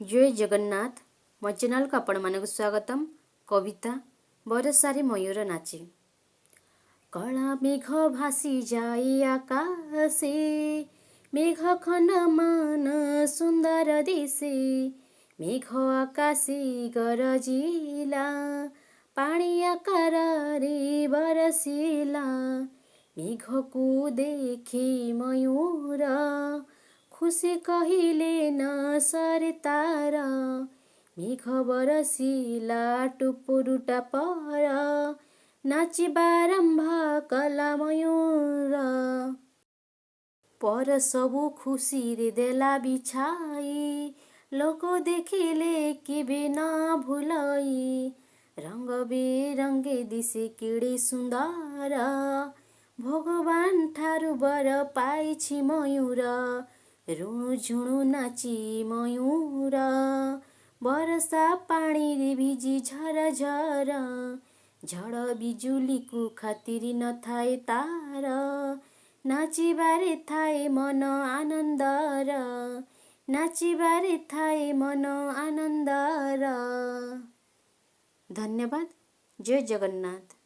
ଜୟ ଜଗନ୍ନାଥ। ମୋ ଚ୍ୟାନେଲକୁ ଆପଣମାନଙ୍କୁ ସ୍ୱାଗତମ। କବିତା ବରଷାରେ ମୟୂର ନାଚେ। କଳା ମେଘ ଭାସି ଯାଏ ଆକାଶେ, ମେଘ ଖଣ୍ଡମାନ ସୁନ୍ଦର ଦିଶେ। ମେଘ ଆକାଶେ ଗରଜିଲା, ପାଣି ଆକାରରେ ବରଷିଲା। ମେଘକୁ ଦେଖି ମୟୂର ଖୁସି କହିଲେ ନ ସରେ ତାର। ମେଘ ବରଷିଲା ଟୁପୁରୁ ଟାପର, ନାଚିବା ଆରମ୍ଭ କଲା ମୟୂର। ପର ସବୁ ଖୁସିରେ ଦେଲା ବିଛାଇ, ଲୋକ ଦେଖିଲେ କେବେ ନ ଭୁଲଇ। ରଙ୍ଗ ବେରଙ୍ଗେ ଦିଶେ କେଡ଼େ ସୁନ୍ଦର, ଭଗବାନ ଠାରୁ ବର ପାଇଛି ମୟୂର। ରୁଣୁ ଝୁଣୁ ନାଚି ମୟୂର, ବରଷା ପାଣିରେ ଭିଜି ଝର ଝର। ଝଡ଼ ବିଜୁଳିକୁ ଖାତିରି ନଥାଏ ତାର, ନାଚିବାରେ ଥାଏ ମନ ଆନନ୍ଦର। ନାଚିବାରେ ଥାଏ ମନ ଆନନ୍ଦର। ଧନ୍ୟବାଦ। ଜୟ ଜଗନ୍ନାଥ।